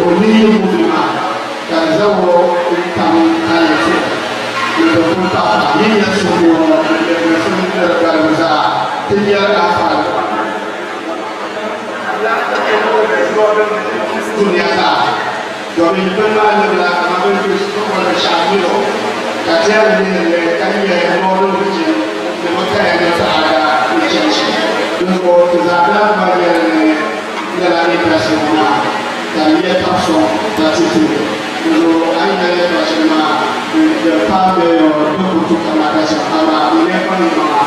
o ni yi movie maa ka di zaŋ o tam ka yɛ ti ni bi pun pa yi nyɛ suhu ni sun ni balibu zaa ti nyɛla afa dunia zaa domin bin maa libila kama bin tu kɔli shɛŋa milo ka ti yɛli ni ni ka nyɛ northern region ni bi kaya ni taada ni chɛnchi dinzuɣu ti zaa daa ba yɛli ni nyɛla industry maa ka di yɛ tabi sɔŋ ka ti ti dinzuɣu a yi nyɛ yɛltɔɣa shɛli maa di pa bɛ bi ku tu kamata shɛm amaa bi ne kpaŋ maŋa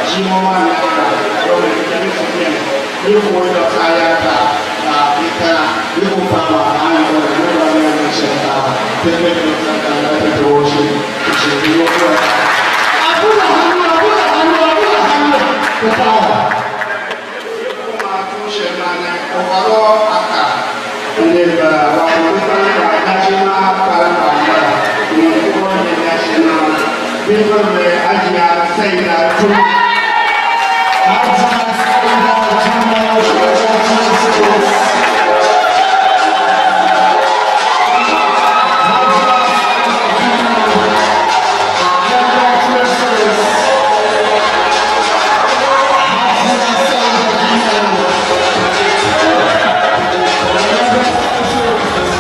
ʒii ŋɔ maa nyaaŋa domin ni ti bɛni ni ku dɔkta ayata ka i kana ni ku paama a ni bɔri ni ba ni ni shɛli ka ti bɛ ni ka na ti ti o shi shi ni o ko A buga hannu, a buga hannu, a buga hannu da power. Overall actor ne ba wato kusan ba national calendar ba ne ko ne national people me Hajiya Saida Juma. Hajiya Saida Juma, congratulations. Hajiya Saida Juma, congratulations. Hajiya Saida Juma. Congratulations.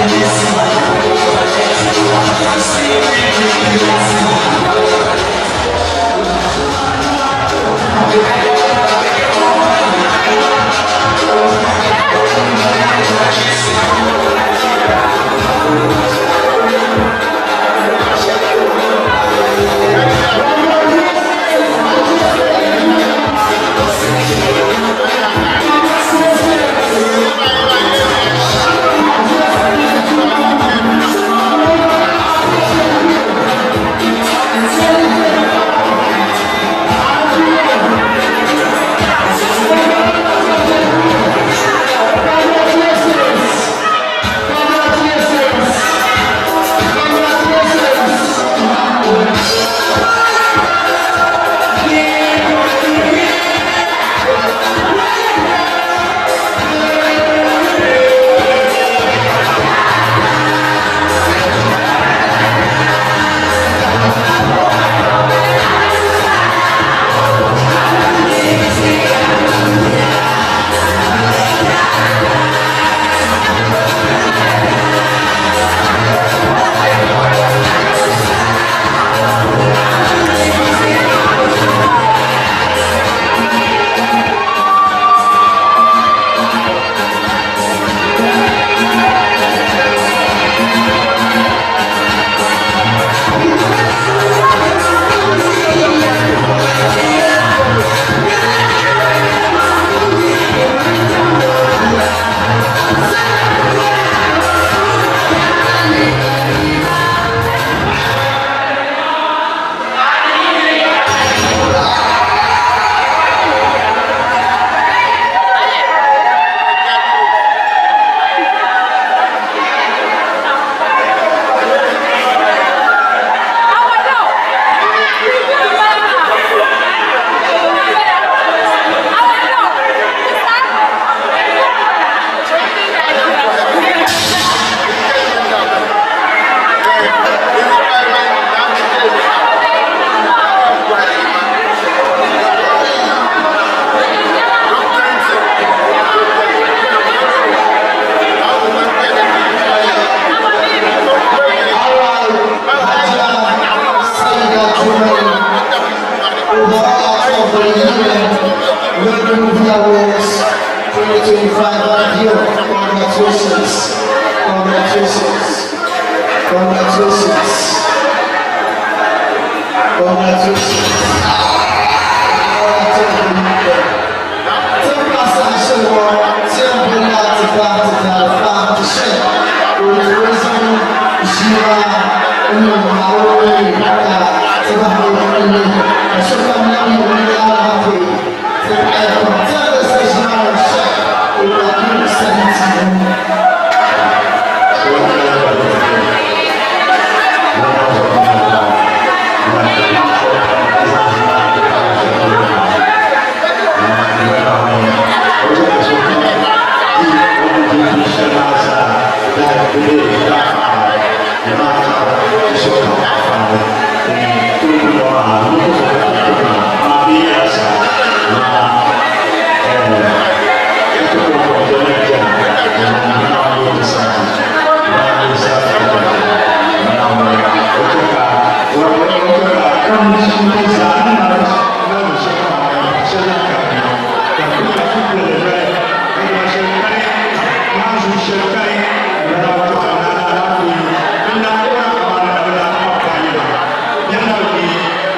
Hajiya Saida. Congratulations. Congratulations. Congratulations. Congratulations. Congratulations.